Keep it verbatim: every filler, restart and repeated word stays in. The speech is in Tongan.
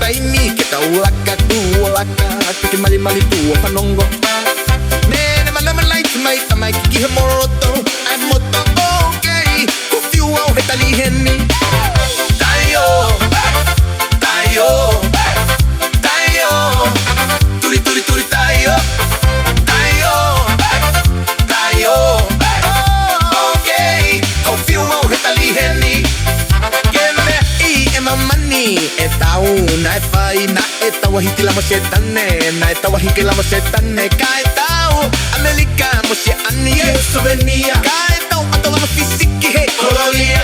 taimi ke tau laka, tuʻu ʻo laka, ke ke malimali tuʻu ʻo fanongo. Meʻa ne manamana mai, tamai kikihi mo loto, ʻai moto, okay, ko fiu au he tali heni. Taio, taio, taio, tuli, tuli, tuli, taio, taio, taio, okay, ko fiu au he tali heni. Ke meʻa ʻi he māmani, ʻe tau naʻe fai, naʻe tau ʻaʻahi ki lalo mo Setane, naʻe tau ʻaʻahi ki lalo mo Setane, kae tau ʻAmelika mo Siaʻani, ʻe sovenia, kae tau ʻato lalo mo Fisiki he kolonia.